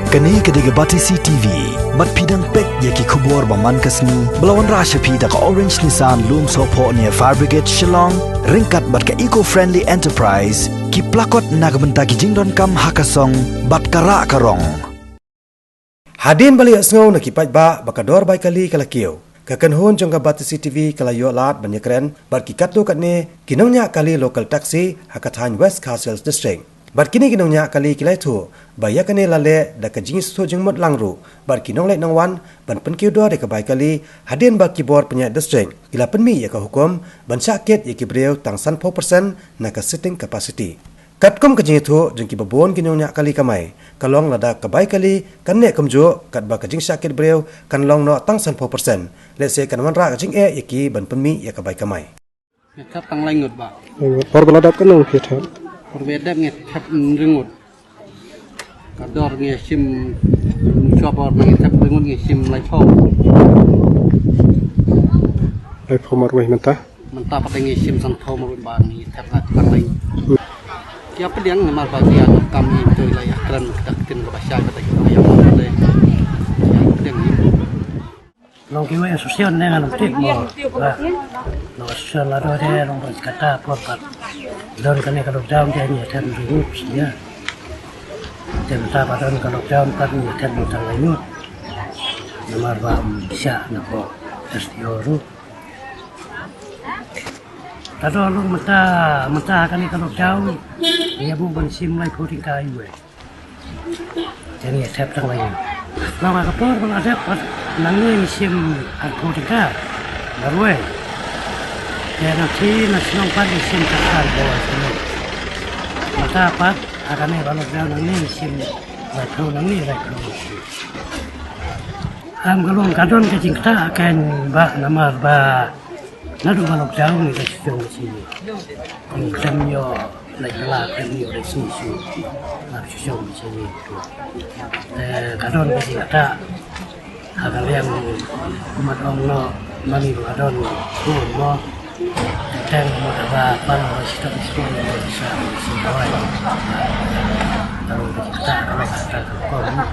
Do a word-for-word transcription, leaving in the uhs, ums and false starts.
Kane ka dei ka Batesi T V, bad phi dang peit ïa ki khubor ba man ka sngi, ba la wanrah sha phi da ka Orange Nissan Lumsohphoh near Fire Brigade Shillong, ryngkat bad ka Eco Friendly Enterprise, ki plakot na ka bynta ki jingdonkam ha ka song, bad ka rah ka rong. Hadien ba la ïohsngew na ki paidbah ba ka dor bai kali ka la kiew, ka kynhun jong ka Batesi T V ka la ïoh lad ban ïakren bad ki katto katne ki nongñiah kali local taxi ha ka thaiñ West Khasi Hills District. Bad kine ki nongñiah kali ki la ïathuh ba ïa kane la leh da ka jingsngewthuh jingmut lang ruh bad ki nongleit nongwan ban pynkiew dor ïa ka bai kali, hadien ba ki bor pynïaid district ki la pynmih ïa ka hukum ban shah kit ïa ki briew tang sanphew percent na ka seating capacity. Katkum ka jingïathuh jong kiba bun ki nongñiah kali kamai, ka long lada ka bai kali kan neh kumjuh, katba ka jingshah kit briew kan long noh tang sanphew percent. Lehse kan wanrah ka jingeh ïa ki ban pynmih ïa ka bai kamai. Ngi thep tang lai ngut bah. Por ba la dep katno ngi thep? Por ba dep ngi thep hynriew ngut. Ka dor ngi shim, shuwa por ngi thep hynriew ngut ngi shim laiphew. Laiphew marwei mynta? Mynta pat ngi shim sanphew marwei ba ngi thep la tang lai. Ïa pdiang namar ba ïa kam i to la ïakren ka dak tin ka ba shai ka dak ïa pdiang. Long kiwei association ne nga long tik mo. Ba long association la do de long ba kata por pat don kane ka lockdown de ngi thep hynriew ngut ïa. Te mynta ba don ka lockdown pat ngi thep tang lai ngut. Namar ba ym shah na ko S D O ruh. Ka dor long mynta, mynta kane ka lockdown, ngi ïa buh ban shim laiphew tyngka ïa uwei. Te ngi thep tang lai. Long ka por ba la dep pat nangne ngi shim arphew tyngka. Marwei. Te na shi na shnong pat ngi shim ka arphew tyngka. Mynta pat ha kane ka lockdown nangne ngi shim laiphew nangne laiphew. Am ka long ka don ka jingktah kan ba namar ba naduh ba lockdown ngi da shisha ngi shisha. Ngi khlem ïoh leit bylla, khlem ïoh leit shisha. Ngi shisha ngi shisha. Eh, ka don ka jingktah. Ha ka liang mat ong noh mani ba ka don bun mo. Teng mo da ba pan mo shisha shisha ngi shisha ngi shisha. Ka don ka jingktah ka long ka jingktah ka long.